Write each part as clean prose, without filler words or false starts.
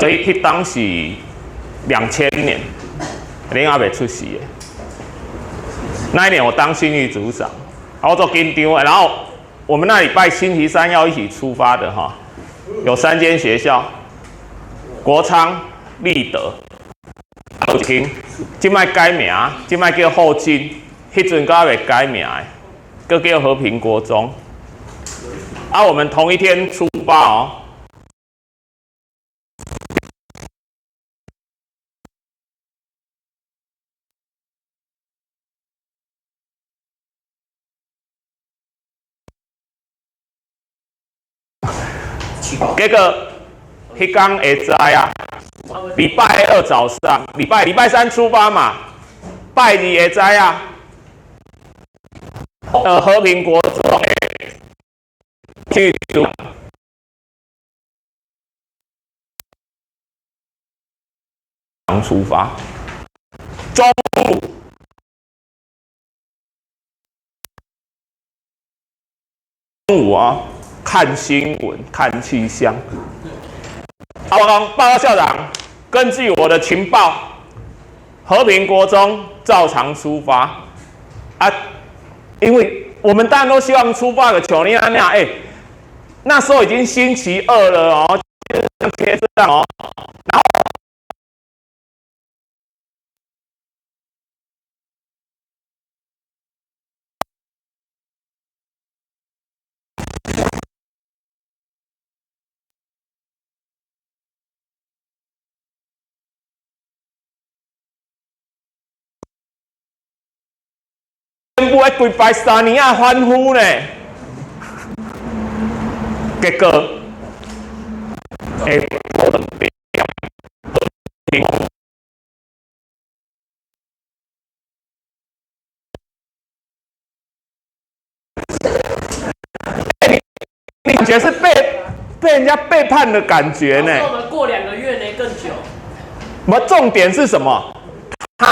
所以彼當是2000年，恁猶未出世的。那一年我當訓育組長，我足緊張。然後我們那禮拜星期三要一起出發的哈，有三間學校，國昌、立德、後進，這擺改名，這擺叫後進，彼陣閣猶未改名的，閣叫和平國中。啊，我們同一天出發哦。結果彼工會知啊，禮拜二早上，禮拜三出發嘛，拜二會知啊。和平國中的去組出發，中午中午啊，看新聞，看氣象。啊，我講報告校長，根據我的情報，和平國中照常出發。啊，因為我們當然都希望出發的，像你按呢，欸，那時候已經星期二了哦，貼上哦，然後。全部愛規排三年仔歡呼呢，結果，下晡2點，欸，你感覺是被人家背叛的感覺呢？我們過2個月呢，更久。麼重點是什麼？他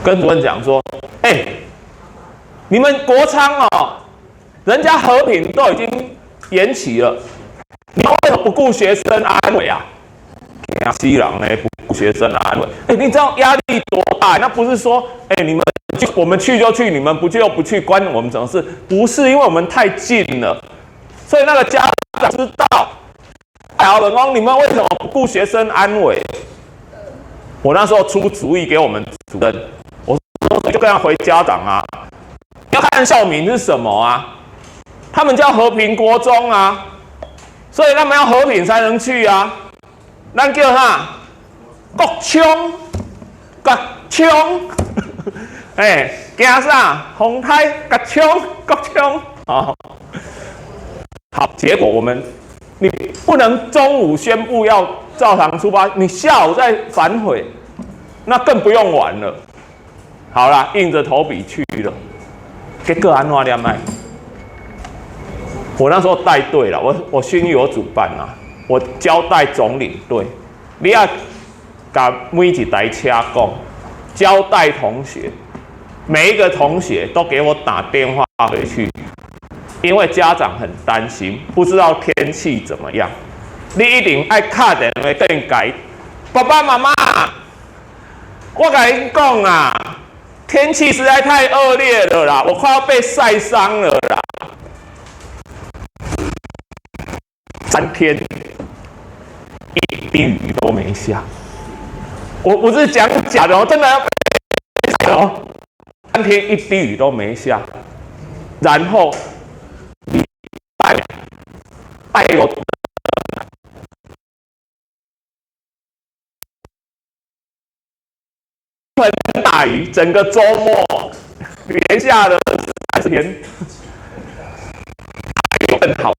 跟主任講說：“欸，你們國昌哦，人家和平都已經延期了，你為什麼不顧學生安危啊？驚死人呢，不顧學生安危。欸，你知道壓力多大？那不是說，欸，你們去，我們去就去，你們不去就不去，關我們什麼事？不是，因為我們太近了，所以那個家長知道。哎，我講，你們為什麼不顧學生安危？我那時候出主意給我們主任。”就跟他回家長啊，要看校名是什麼啊？他們叫和平國中啊，所以他們要和平才能去啊。咱叫啥？國昌，國昌，哎，驚啥？風颱，國昌，國昌，哦。好，結果我們你不能中午宣布要照常出發，你下午再反悔，那更不用玩了。好啦，硬着頭皮去了。結果按怎念來？我那時候帶隊了，我訓育我主辦啊，我交代總領隊，你要共每一台車講，交代同學，每一個同學都給我打電話回去，因為家長很擔心，不知道天氣怎麼樣，你一定愛敲電話轉介，爸爸媽媽，我共恁講啊。天氣實在太惡劣了啦，我快要被曬傷了啦。3天一滴雨都沒下，我不是講假的哦，真的要被曬哦。3天一滴雨都沒下，然後禮拜拜六。盆大雨，整個週末連下了3天，還有更好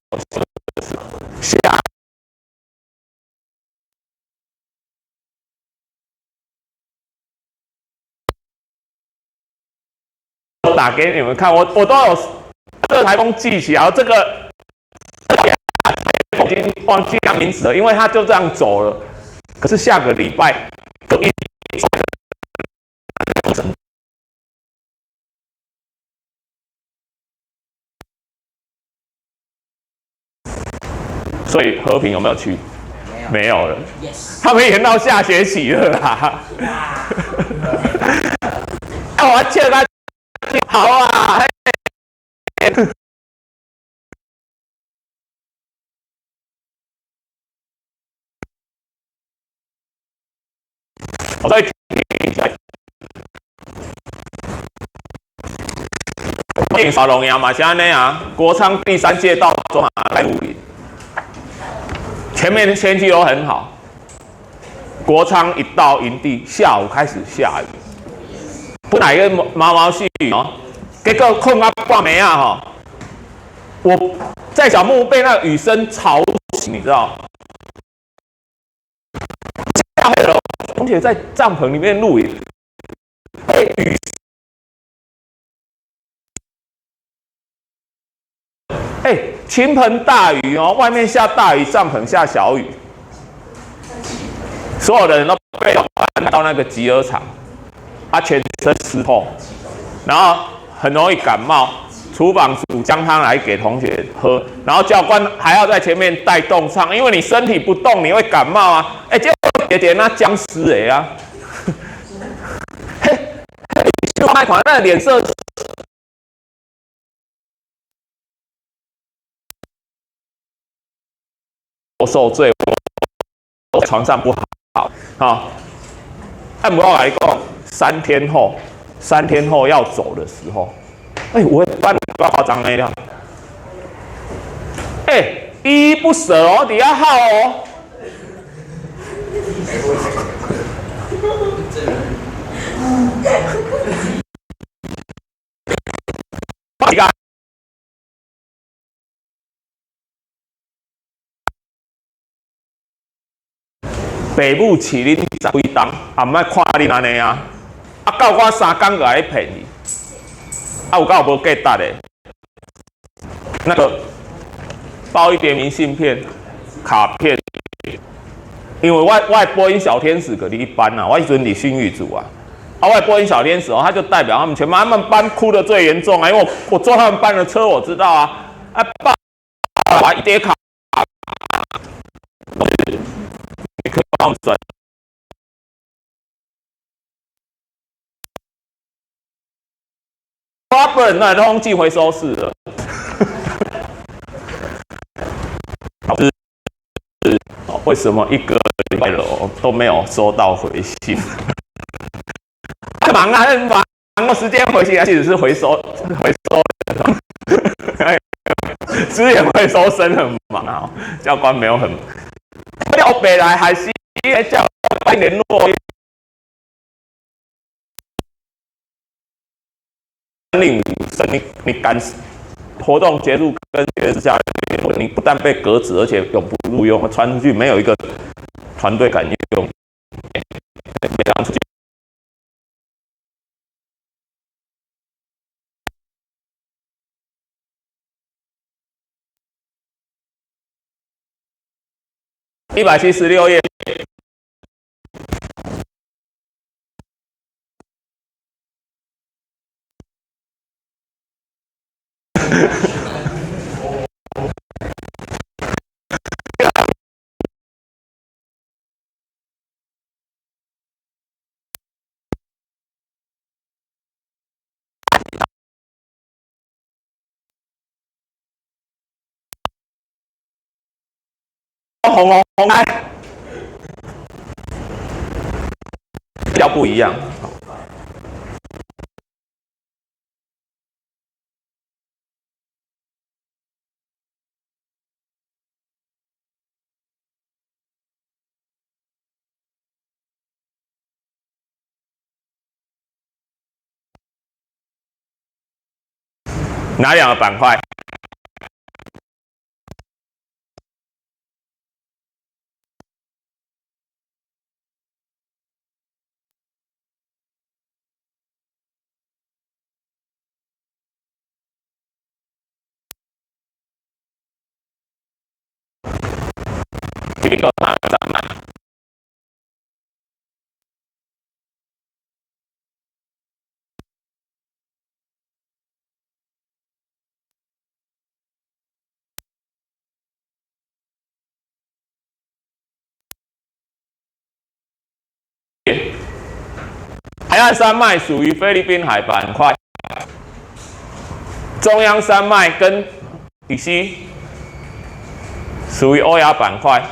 下。我打給你們看，我都有這個颱風記起來，這個已經忘記他名字了，因為他就這樣走了。可是下個禮拜隔一整。所以和平有沒有去？沒有了。 Yes。他們延到下學期了啦。啊，我笑到好啊！嘿我再提一下，沙龍亞嘛是按呢啊，國昌第三屆到中馬來露營，前面天氣都很好，國昌一到營地，下午開始下雨，本來個毛毛細雨哦，結果睏到半暝啊吼，我在小木屋被那個雨聲吵醒，你知道？嚇壞了，同學在帳篷裡面露營，被雨，哎，傾盆大雨哦，外面下大雨，帳篷下小雨，所有的人都被搬到那個集合場，啊，全身濕透，然後很容易感冒。廚房煮薑湯來給同學喝，然後教官還要在前面帶動唱，因為你身體不動，你會感冒啊。哎，這姐姐那殭屍的啊，嘿，嘿，就賣看那臉色。我受罪，我床上不好，好。按我來講，3天後，三天後要走的時候，哎，我班比較誇張的了。哎，依依不捨哦，底下號哦。爸母飼恁十幾冬，也毋愛看恁按呢啊！啊，到我3工就來騙你，啊，有夠無價值的。那個包一疊明信片、卡片，因為我的播音小天使閣你一班啊，我彼陣佇訓育組啊，啊，我的播音小天使哦，他就代表他們全班，他們班哭得最嚴重啊，因為我坐他們班的車，我知道啊，啊，包一疊卡。你可以幫我轉。Robert 那都寄回收室了。老師，為什麼一個禮拜了都沒有收到回信？忙啊，很忙，時間回信，其實是回收回收。資源回收生很忙啊，教官沒有很。要北來還是教官聯絡？令你敢活動結束跟學生下聯絡，你不但被革職，而且永不錄用，傳出去沒有一個團隊敢用。別出去。176頁。紅紅紅開，比較不一樣。哪兩個板塊？一個。海岸山脈屬於菲律賓海板塊，中央山脈跟以西屬於歐亞板塊。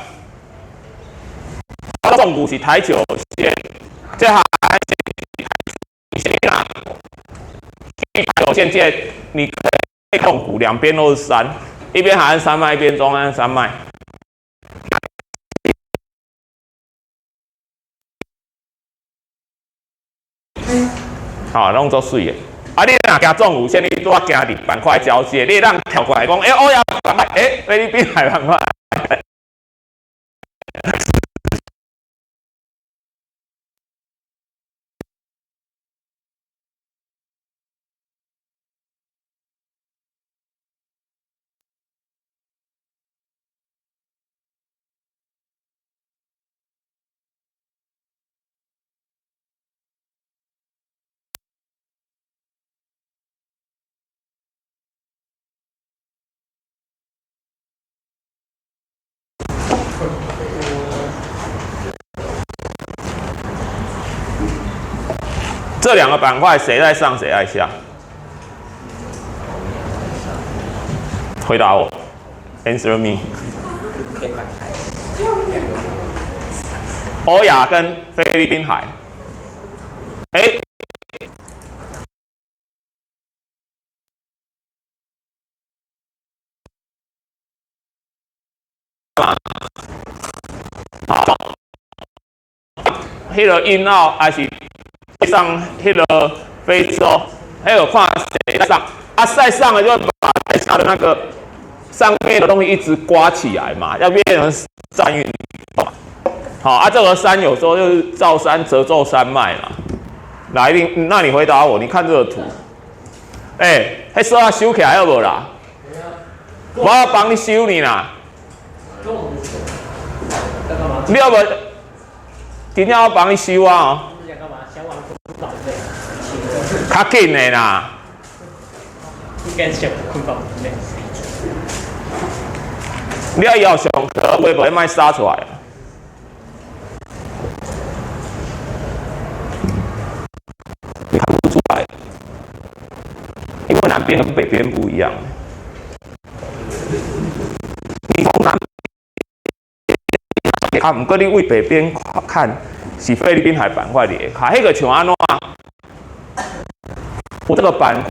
縱谷是台九線，這海岸線啊，台九線這你可以縱谷兩邊都是山，一邊海岸山脈，一邊中央山脈。好，攏足媠的。啊，你若行縱谷線，你拄仔行佇板塊交界，你會當跳過來講，欸，歐亞板塊，欸，菲律賓海板塊。這兩個板塊誰在上，誰在下？回答我，Answer me。歐亞跟菲律賓海，欸，好，彼个印澳還是上彼个非洲，還有看誰在上啊？在上的就把在下的那個上面的東西一直刮起來嘛，要變成山運動。好啊，這個山有時候就是造山褶皺山脈嘛。來，那你回答我，你看這個圖，欸，彼索仔收起來好無啦？我要幫你收你啦。你要無？今天我幫你收啊！哦。較緊的啦。應該是想捆綁的。你愛要上課，話無莫撒出來。你看不出來，因為南邊跟北邊不一樣。你從南邊啊，毋過你位北邊看是菲律賓海板塊佇下跤，彼個像按怎？我這個板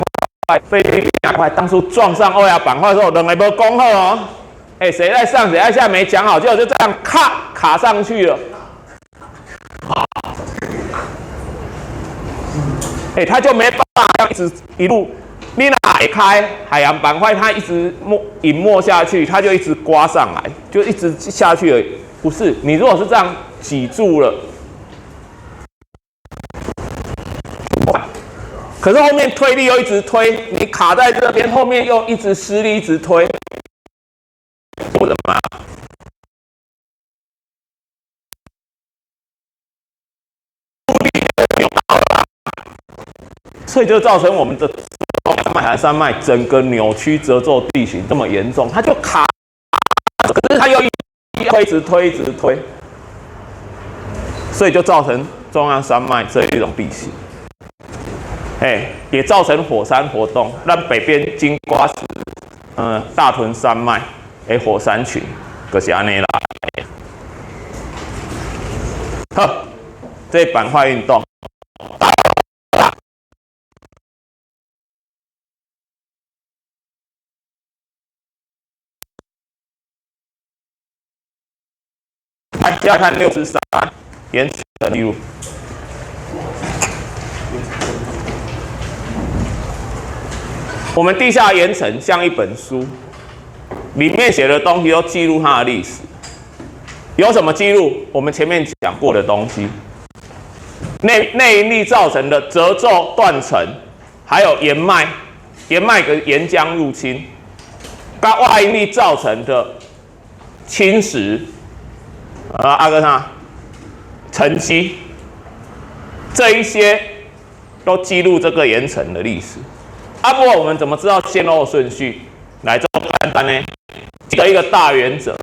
塊，菲律賓板塊當初撞上歐亞板塊的時候，兩個無講好哦。欸，誰在上，誰在下沒講好，結果就這樣卡卡上去了。欸，他就沒辦法一直一路，你若會開海洋板塊，它一直沒隱沒下去，它就一直刮上來，就一直下去而已。不是，你如果是這樣擠住了。可是後面推力又一直推，你卡在這邊，後面又一直施力，一直推，我的媽！所以就造成我們的海山脈整個扭曲褶皺地形這麼嚴重，它就卡，可是它又一推，一直推，一直推，所以就造成中央山脈這一種地形。欸，也造成火山活動，讓北邊金瓜石、大屯山脈的火山群，就是按呢來的。好，這板塊運動。來，接下來看63岩層記錄。我們地下岩層像一本書，裡面寫的東西都記錄它的歷史。有什麼記錄？我們前面講過的東西，內應力造成的褶皺斷層，還有岩脈、岩脈跟岩漿入侵，跟外應力造成的侵蝕，阿哥啥沉積，這一些都記錄這個岩層的歷史。啊，不過我們怎麼知道先後順序？來，這麼簡單呢？記得一個大原則，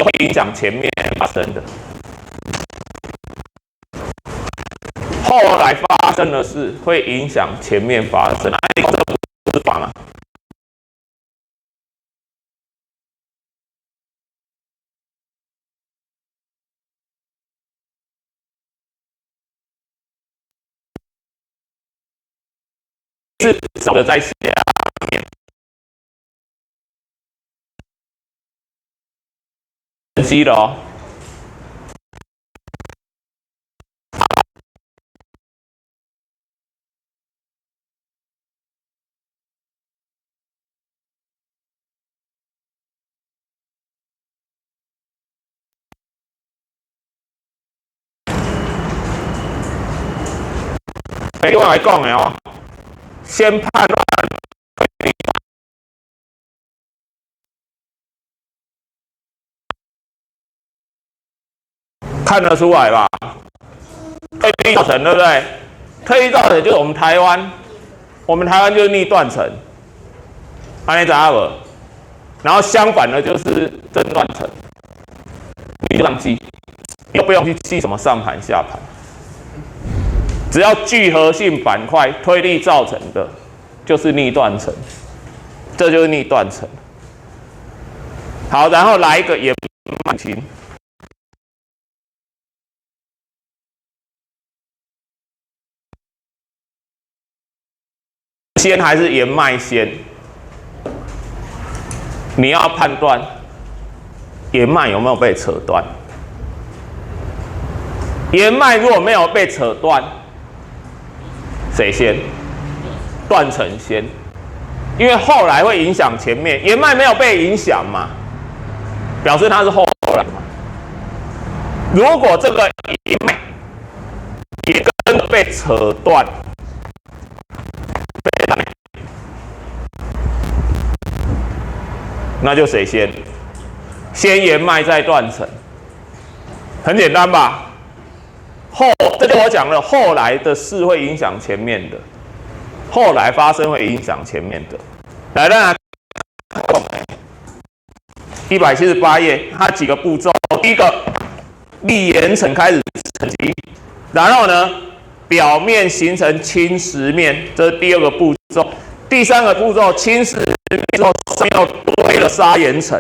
會影響前面發生的。後來發生的事會影響前面發生，那你這不是法嗎？是少的在下面，分析了哦。對我來講的哦，先判斷，看得出來吧？推力造成對不對？推力造成就是我們台灣，我們台灣就是逆斷層，按呢知影無？然後相反的就是正斷層，你就這樣記，你都不用去記什麼上盤下盤。只要聚合性板塊推力造成的，就是逆斷層，這就是逆斷層。好，然後來一個岩脈侵，先還是岩脈先？你要判斷岩脈有沒有被扯斷。岩脈如果沒有被扯斷，誰先？斷層先，因為後來會影響前面，岩脈沒有被影響嘛，表示它是後來嘛。如果這個岩脈也跟著被扯斷，那就誰先？先岩脈再斷層，很簡單吧？後，這就我講了，後來的事會影響前面的，後來發生會影響前面的。來，咱178頁，它幾個步驟。第一個，礫岩層開始沉積，然後呢，表面形成侵蝕面，這是第二個步驟。第三個步驟，侵蝕面之後上面又堆了砂岩層。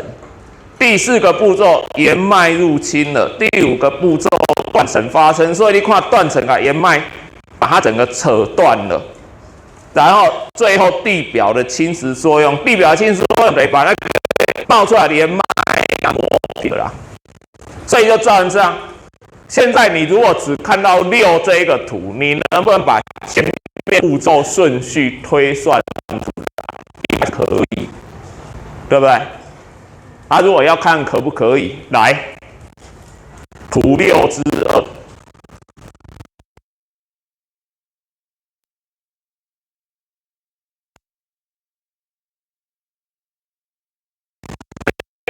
第四個步驟，岩脈入侵了。第五個步驟，斷層發生。所以你看斷層啊，岩脈把它整個扯斷了，然後最後地表的侵蝕作用，地表的侵蝕作用得把那個冒出來的岩脈磨平了啦，所以就造成這樣。現在你如果只看到6這一個圖，你能不能把前面步驟順序推算出來？可以，對不對？啊，如果要看可不可以，來圖6之2，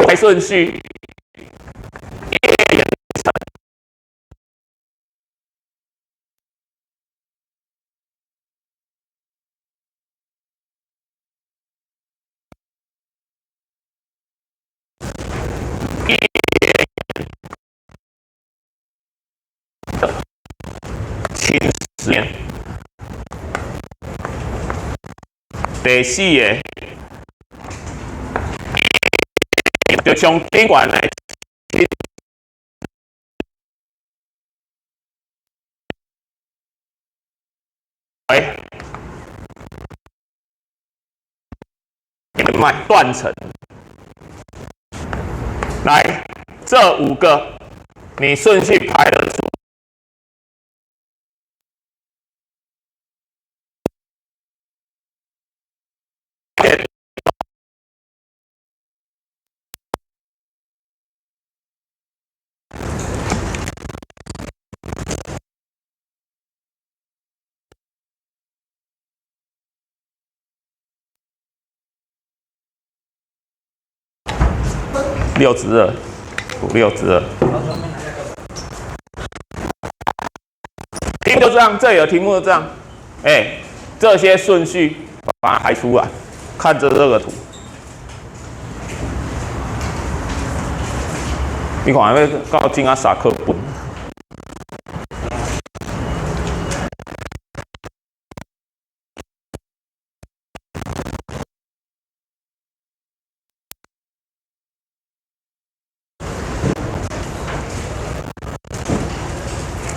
排順序。侵蝕面，第四個，就從頂懸來，哎，脈斷層，來，這五個你順序排得出。6之2，5 6之2。題目就這樣，這裡有題目就這樣。哎，這些順序把它排出來，看着這個圖，你看要到真啊撒課本。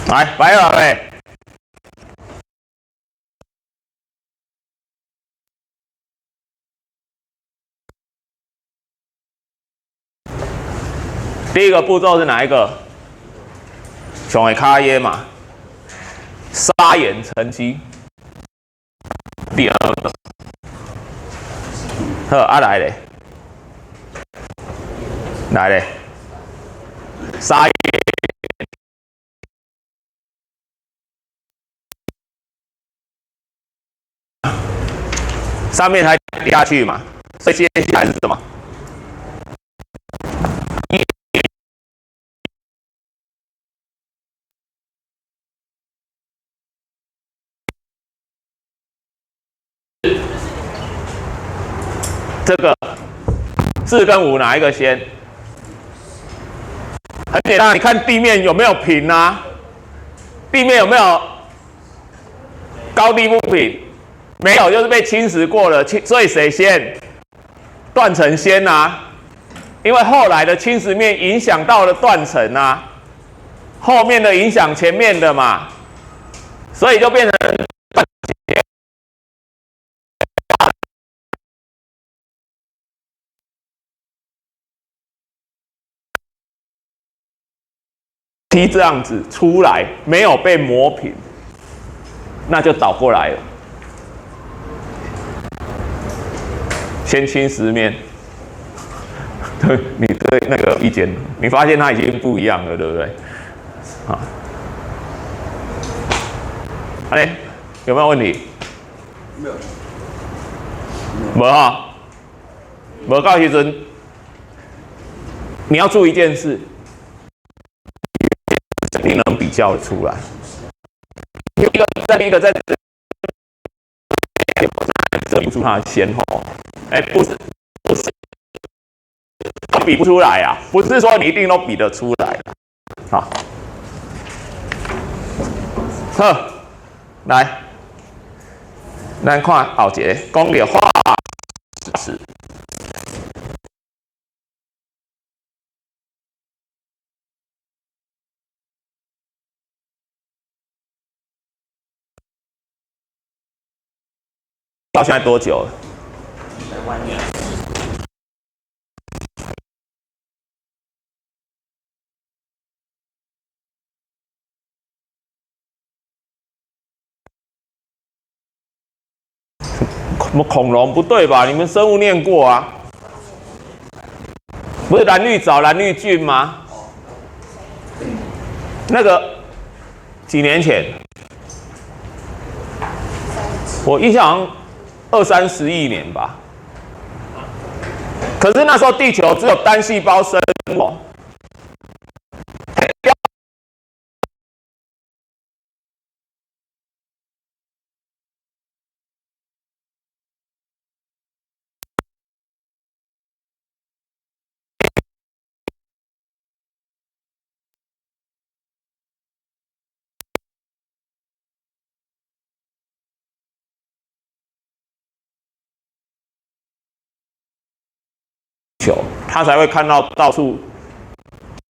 來，擺落來。第一個步驟是哪一個？上下跤嘛，砂岩沉積。第二個，好，啊來咧，來咧，砂岩上面才跌下去嘛，所以接下來是什麼？這個四跟五哪一個先？很簡單，你看地面有沒有平啊？地面有沒有高低不平？沒有，就是被侵蝕過了。所以誰先？斷層先啊，因為後來的侵蝕面影響到了斷層啊，後面的影響前面的嘛，所以就變成斷層。這樣子出來沒有被磨平，那就倒過來了。先侵蝕面，對，你對那個意見，你發現它已經不一樣了，對不對？好，好嘞，有沒有問題？沒有。無哈，無到時陣，你要注意一件事。一定能比較出來，一個在一個在，比不出它的先後，哎，不是，不是，比不出來啊，不是說你一定都比得出來。好，好，來，咱看後一個，講著化石。到現在多久了？萬年。什麼恐龍不對吧？你們生物念過啊？不是藍綠藻、藍綠菌嗎？那個幾年前，我印象好像二三十億年吧。可是那時候地球只有單細胞生物。他才會看到到處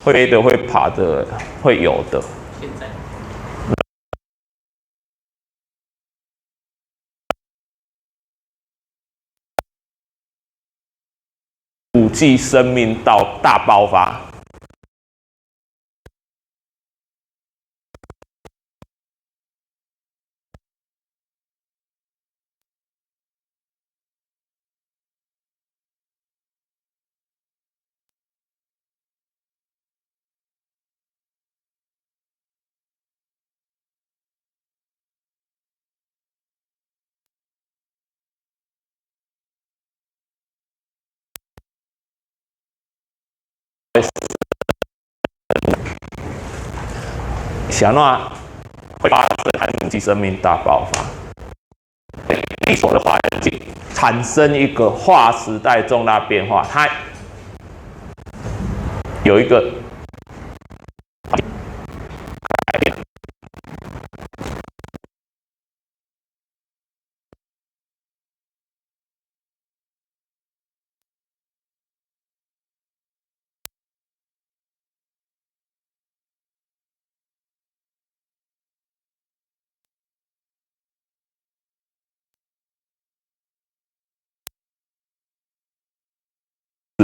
會飛的、會爬的、會游的。現在。5G 生命到大爆發。是按怎會發生寒武紀生命大爆發？地球的環境產生一個劃時代重大變化，它有一個改變。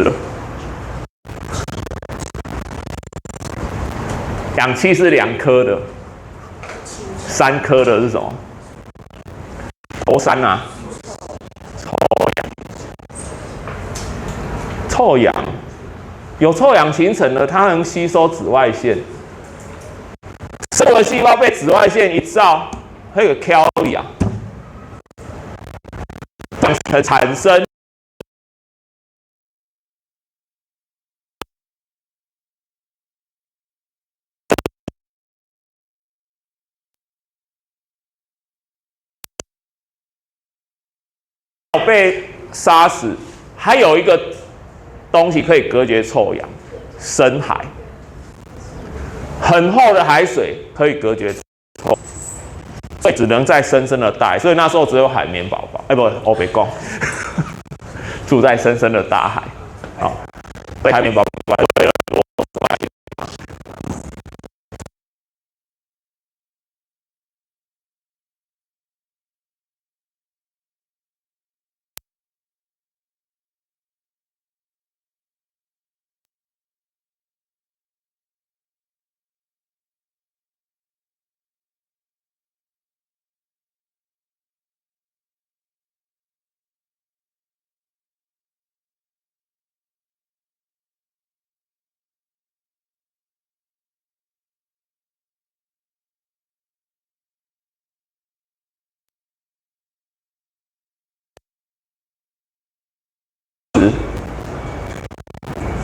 了。氧气是两颗的，三颗的是什么？头三啊，臭氧，臭氧，有臭氧形成的，它能吸收紫外线。生物细胞被紫外线一照，会有翘起啊，产生被杀死。还有一个东西可以隔绝臭氧，深海，很厚的海水可以隔绝臭，所以只能在深深的大海。所以那时候只有海绵宝宝，哎不，我别讲，住在深深的大海，好，被海绵宝宝为了多。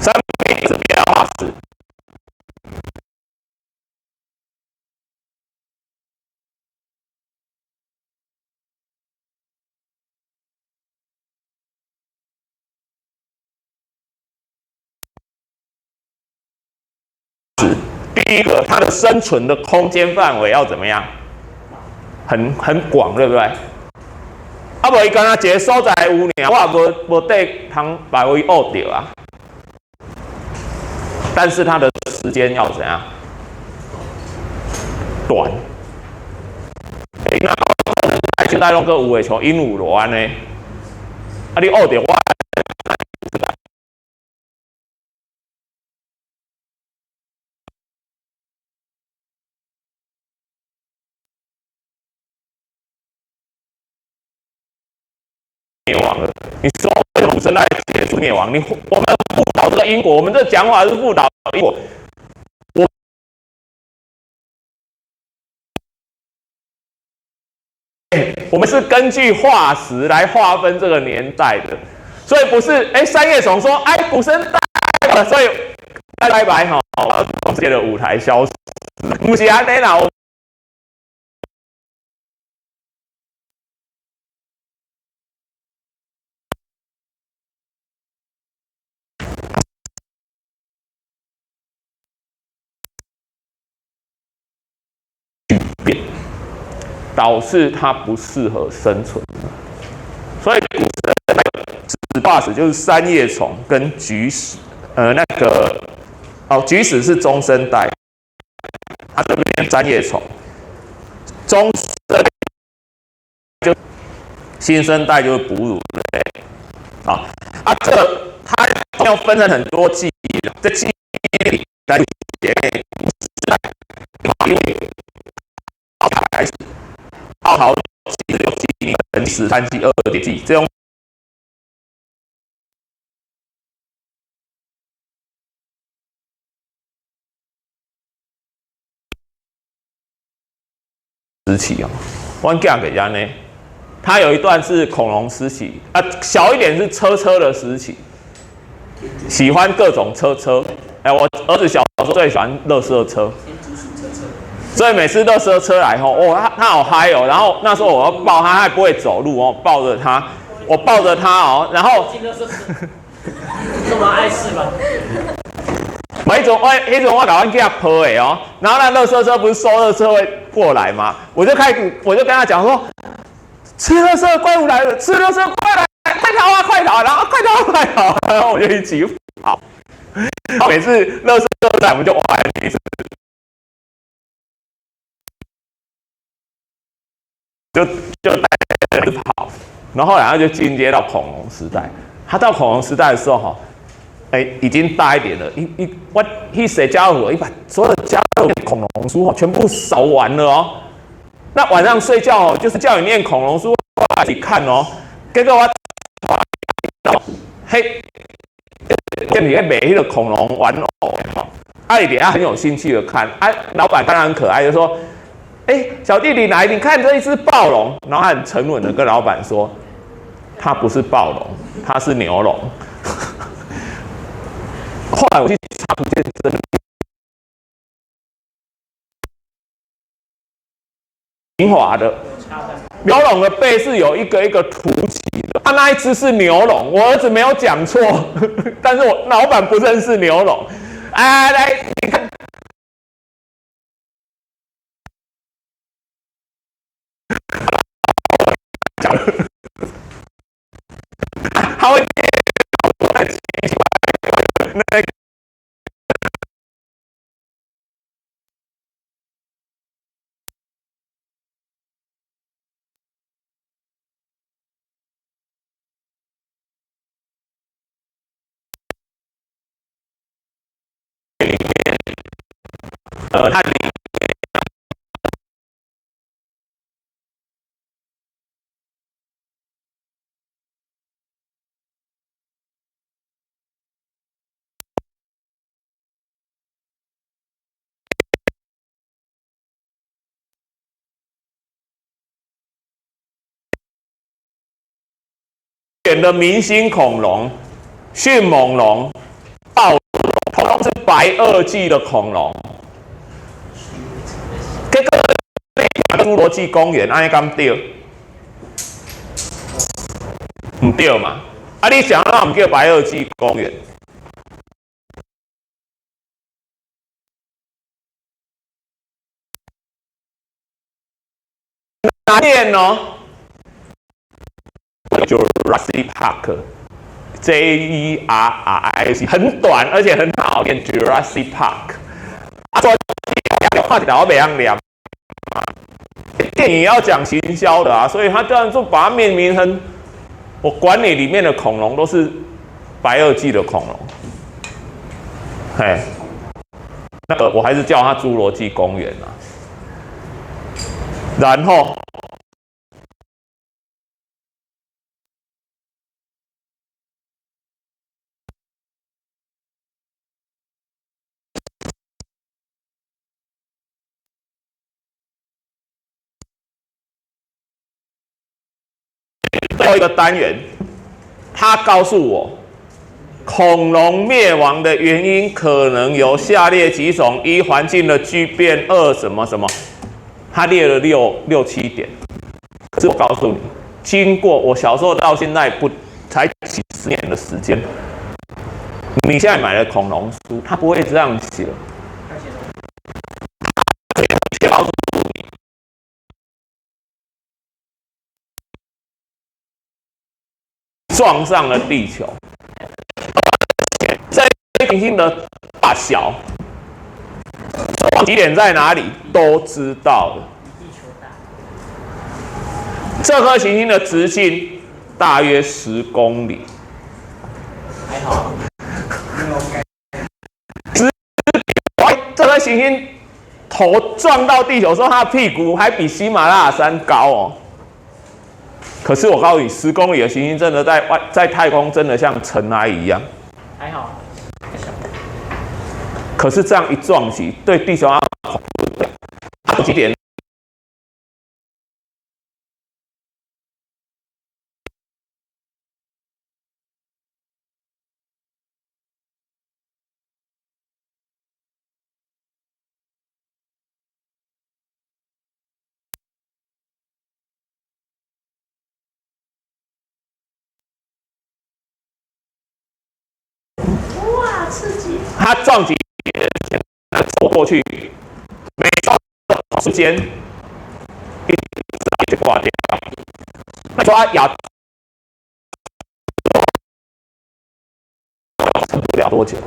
三变化石。第一个，它的生存的空间范围要怎么样？很广，对不对？啊，無伊干焦一个所在有爾，我也無地通把伊挖著啊。但是它的時間要怎樣？短。欸，那現在攏閣有的像鸚鵡螺按呢，啊，你挖著我。滅亡了，你說古生代結束滅亡，我們輔導這個因果，我們這講法是輔導因果。我們是根據化石來劃分這個年代的，所以不是哎，三葉蟲說哎古生代，所以拜拜哈，世界的舞台消失，不是按呢啦。導致它不適合生存，所以古生代紫化石就是三葉蟲跟菊石，那個哦，菊石是中生代，它這邊三葉蟲，中生就新生代就是哺乳類，啊啊，這個它要分成很多紀，這紀來寫因為開始。奧陶紀、六紀、13紀、2.紀這種時期哦，我講給人呢，它有一段是恐龍時期啊，小一點是車車的時期，喜歡各種車車。哎，我兒子小時候最喜歡垃圾車。所以每次垃圾車來吼，哦，他好嗨哦。然後那時候我要抱他，他還不會走路哦，抱着他，我抱着他哦，然後。這麼礙事嗎？每種我，彼陣我共阮囝抱的哦，然後那垃圾車不是收垃圾會過來嗎？我就開始，我就跟他講說，吃垃圾怪物來了，吃垃圾怪來，快逃啊，快逃！然後快逃，快逃！然後我就一起跑。每次垃圾車來，我們就玩一次。就帶着跑，然後後來他就進階到恐龍時代。他到恐龍時代的時候，哈，哎，已經大一點了，伊伊我去踅家樂福，伊把所有的家樂福恐龍書哦全部掃完了哦。那晚上睡覺哦，就是叫你念恐龍書，一起看哦。結果我嘿，店裡面賣彼個恐龍玩偶吼，啊，伊底下很有興趣的看，啊，老闆當然很可愛，就說：哎，小弟弟來，你看這一隻暴龍。然後他很沉穩的跟老闆說：它不是暴龍，它是牛龍。後來我去查圖鑑，真的，平滑的牛龍的背是有一個一個凸起的，他那一隻是牛龍，我兒子沒有講錯，但是我老闆不認識牛龍。哎，來，你看，講，他會那個。它裡面的明星恐龍、迅猛龍、暴龍，統統是白堊紀的恐龍。結果，侏羅紀公園按呢敢對？毋對嘛？啊，你想怎毋叫白堊紀公園？難念哦，Jurassic Park，J E R R I C，很短而且很好念，Jurassic Park。啊，說看一下我袂曉念。電影要講行銷的啊，所以他當然就把它命名成，我管你裡面的恐龍都是白堊紀的恐龍，嘿，那個我還是叫它侏羅紀公園啊。然後最後一個單元，他告訴我，恐龍滅亡的原因可能有下列幾種：一、環境的巨變；二、什麼什麼。他列了六七點。可是我告訴你，經過我小時候到現在不才幾十年的時間，你現在買的恐龍書，他不會這樣寫。他告訴你，撞上了地球，這行星的大小、撞擊點在哪裡都知道了。這顆行星的直徑大約10公里，還好。這顆行星頭撞到地球的時候，它的屁股還比喜馬拉雅山高哦。可是我告訴你，10公里的行星真的在太空真的像塵埃一樣。還好。可是這樣一撞擊，對地球啊，幾點？哇，刺激！它撞擊走過去，每撞時間一直掛掉。那說亞撐不了多久，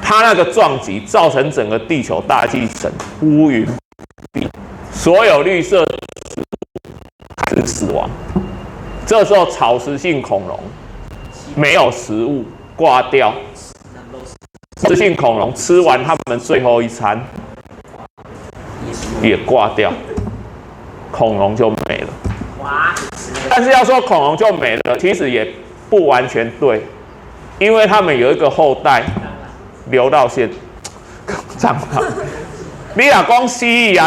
它那個撞擊造成整個地球大氣層烏雲，所有綠色植物開始死亡。這時候草食性恐龍沒有食物掛掉。食性恐龍吃完他們最後一餐，也掛掉，恐龍就沒了。哇！但是要說恐龍就沒了，其實也不完全對，因為他們有一個後代留到現蟑螂。你若講蜥蜴也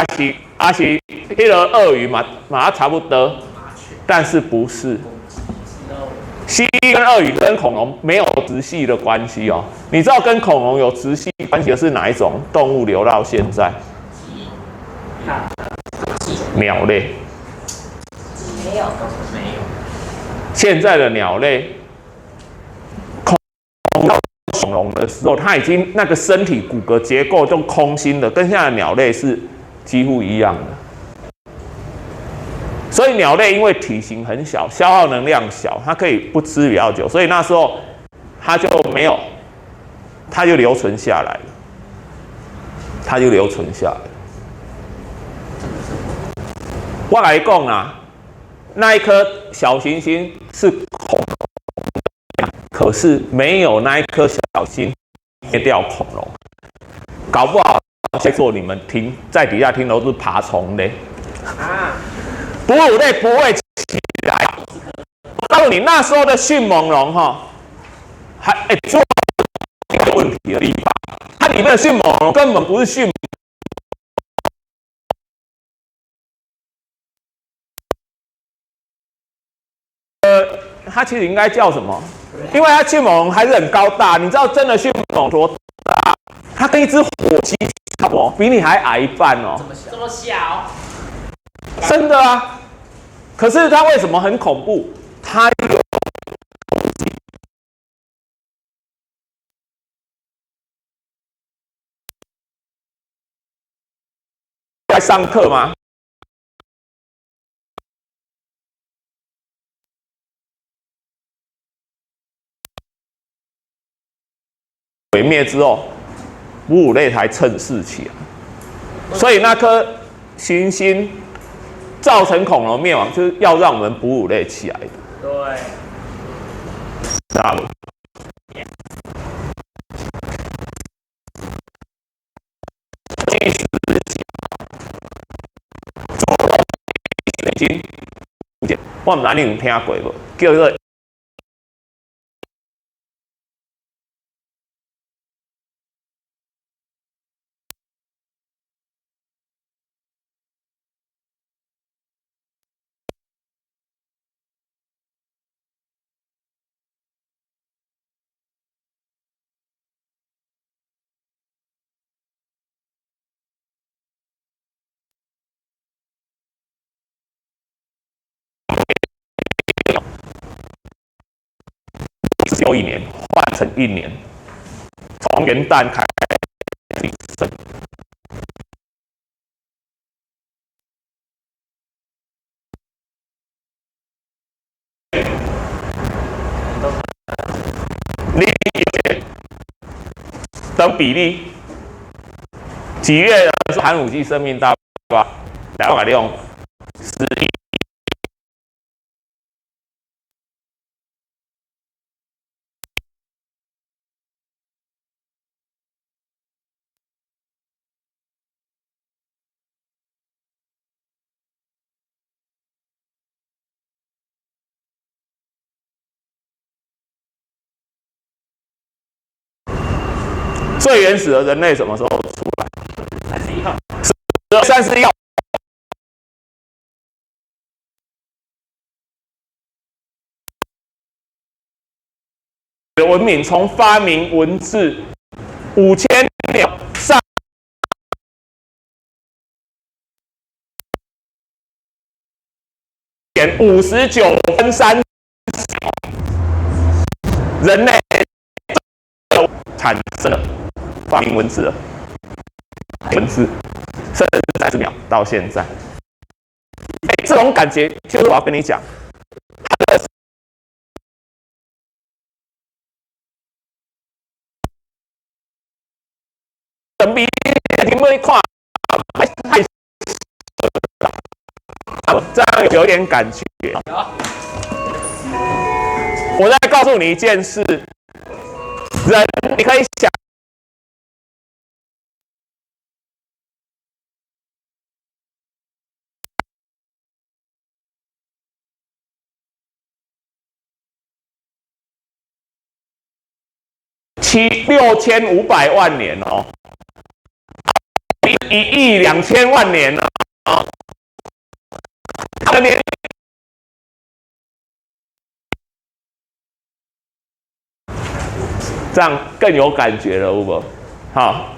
是彼个鱷魚嘛，嘛差不多，但是不是？蜥蜴跟鱷魚跟恐龍沒有直系的關係哦。你知道跟恐龍有直系關係的是哪一種動物留到現在？鳥類。沒有。沒有。現在的鳥類，恐龍的時候，它已經那個身體骨骼結構都空心的，跟現在的鳥類是幾乎一樣的。所以鳥類因為體型很小，消耗能量小，它可以不吃比較久，所以那時候它就沒有，它就留存下來了，它就留存下來。我來講啊，那一顆小行星是恐龍，可是沒有那一顆小星滅掉恐龍，搞不好在座你們聽在底下聽都是爬蟲嘞。啊！哺乳類不會起來。我告訴你，那時候的迅猛龍哈，還做一個問題的地方，它裡面的迅猛龍根本不是迅猛。它其實應該叫什麼？因為它迅猛龍還是很高大，你知道真的迅猛龍多大？它跟一隻火雞差不多，比你還矮一半哦。這麼小？真的啊！可是它為什麼很恐怖？它有在上課嗎？毀滅之後，哺乳類才趁勢起來，所以那顆行星造成恐龍滅亡，就是要讓我們哺乳類起來的。對，知道無？我毋知你有聽過無？叫做。6億年換成一年，從元旦開始。你等比例，幾月的寒武紀生命大爆發，260億。最原始的人類什麼時候出來？ 31號。 31號。文明從發明文字5000年上59分3，人類產生了發明文字了，文字30秒到現在，這種感覺就是我要跟你講，它的神秘，你們看，太這樣有點感覺。我再告訴你一件事，人你可以想。6500萬年哦，1億2000萬年哦，這年。這樣更有感覺了，有無？好，